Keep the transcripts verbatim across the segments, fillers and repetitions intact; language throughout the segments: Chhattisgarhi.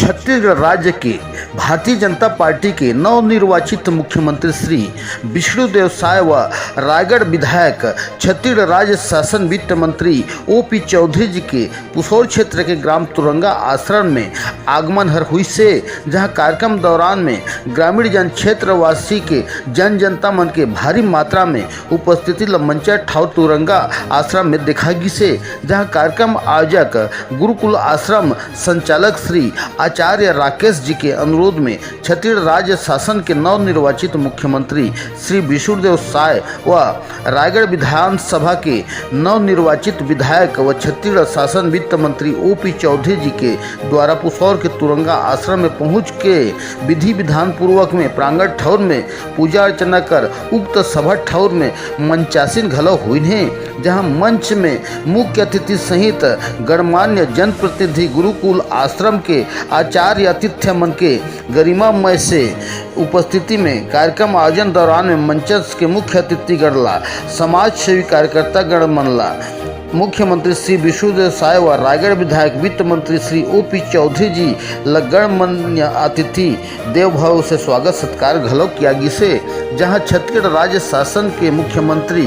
छत्तीसगढ़ राज्य के भारतीय जनता पार्टी के नवनिर्वाचित मुख्यमंत्री श्री विष्णुदेव साय व रायगढ़ विधायक, छत्तीसगढ़ राज्य शासन वित्त मंत्री ओ पी चौधरी जी के पुसौर क्षेत्र के ग्राम तुरंगा आश्रम में आगमन हर हुई से, जहां कार्यक्रम दौरान में ग्रामीण जन क्षेत्र वासी के जन जनता मन के भारी मात्रा में उपस्थिति ल मंचा ठाउर तुरंगा आश्रम में देखा गिसे, जहां कार्यक्रम आयोजक गुरुकुल आश्रम संचालक श्री आचार्य राकेश जी के अनुरोध में छत्तीसगढ़ राज्य शासन के नवनिर्वाचित मुख्यमंत्री श्री विष्णुदेव साय व रायगढ़ विधानसभा के नवनिर्वाचित विधायक व छत्तीसगढ़ शासन वित्त मंत्री ओ पी चौधरी जी के द्वारा पुसौर के तुरंगा आश्रम में पहुंच के विधि विधान पूर्वक में प्रांगण ठौर में पूजा अर्चना कर उक्त सभा ठौर में मंचासीन घलो होइन हे, जहां मंच में मुख्य अतिथि सहित गणमान्य जनप्रतिनिधि गुरुकुल आश्रम के आचार्य आतिथ्य मन के गरिमामय से उपस्थिति में कार्यक्रम आयोजन दौरान में मंचस्थ के मुख्य अतिथिगण ला, समाज सेवी कार्यकर्ता गण मन ला, मुख्यमंत्री श्री विष्णुदेव साय व रायगढ़ विधायक वित्त मंत्री श्री ओ पी चौधरी जी ल गणमान्य अतिथि देव भव से स्वागत सत्कार घलो किया गिसे, जहां छत्तीसगढ़ राज्य शासन के मुख्यमंत्री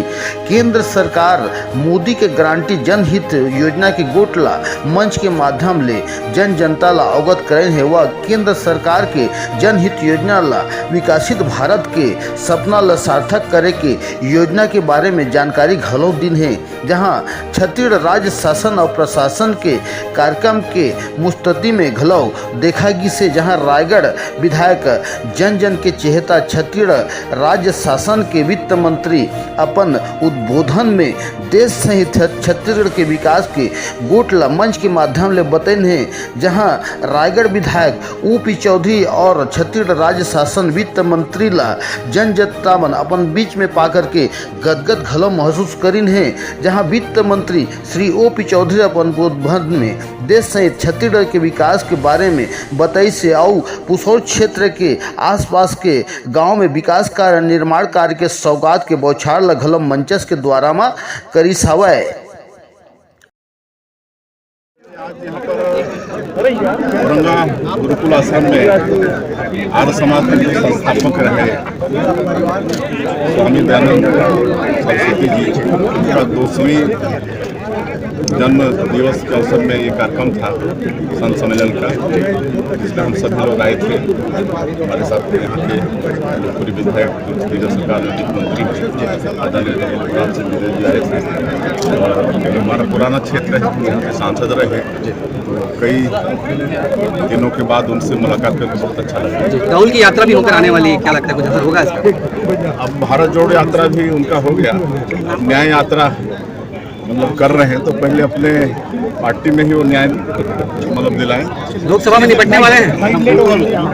केंद्र सरकार मोदी के गारंटी जनहित योजना के गोठ ला मंच के माध्यम ले जन जनता ला अवगत करेन हे व केंद्र सरकार के जनहित योजना ला विकसित भारत के सपना ला सार्थक करे के योजना के बारे में जानकारी घलो दिन हे, जहां छत्तीसगढ़ राज्य शासन और प्रशासन के कार्यक्रम के मुस्तैदी में घलो देखा गिसे, जहां रायगढ़ विधायक जन जन के चहेता छत्तीसगढ़ राज्य शासन के वित्त मंत्री अपन उद्बोधन में देश सहित छत्तीसगढ़ के विकास के गोठ ला मंच के माध्यम ले बतैन हे, जहां रायगढ़ विधायक ओ पी चौधरी और छत्तीसगढ़ राज्य शासन वित्त मंत्री ला जन जनता मन अपन बीच में पा करके गदगद घलो महसूस करिन हे, जहां वित्त मंत्री श्री ओ पी चौधरी अपन उद्बोधन में देश सहित छत्तीसगढ़ के विकास के बारे में बताइस हे अउ पुसौर क्षेत्र के आसपास के गांव में विकास कार्य, निर्माण कार्य के सौगात के बौछार ल घलो मंचस्थ के द्वारा म करिस हवय। आज यहाँ पर औरंगा गुरुकुल आश्रम में आर्य समाज के जो संस्थापक रहे स्वामी दयानंद सरस्वती जी, उनका दो सौ वीं जन्म दिवस के अवसर में ये कार्यक्रम था संत सम्मेलन का, जिसमें हम सभी लोग आए थे। हमारे साथ यहाँ के पूर्व विधायक, छत्तीसगढ़ सरकार में वित्त मंत्री आदरणीय डॉक्टर प्रहलाद सिंह पटेल जी आए थे। और हमारा पुराना क्षेत्र है, यहाँ के सांसद रहे, तो कई दिनों के बाद उनसे मुलाकात करके बहुत अच्छा लगा। जी, राहुल की यात्रा भी होकर आने वाली है, क्या लगता है, कुछ असर होगा इसका? अब भारत जोड़ो यात्रा भी उनका हो गया, अब न्याय यात्रा मतलब कर रहे हैं, तो पहले अपने पार्टी में ही वो न्याय मतलब दिलाएं। लोकसभा में निपटने वाले हैं।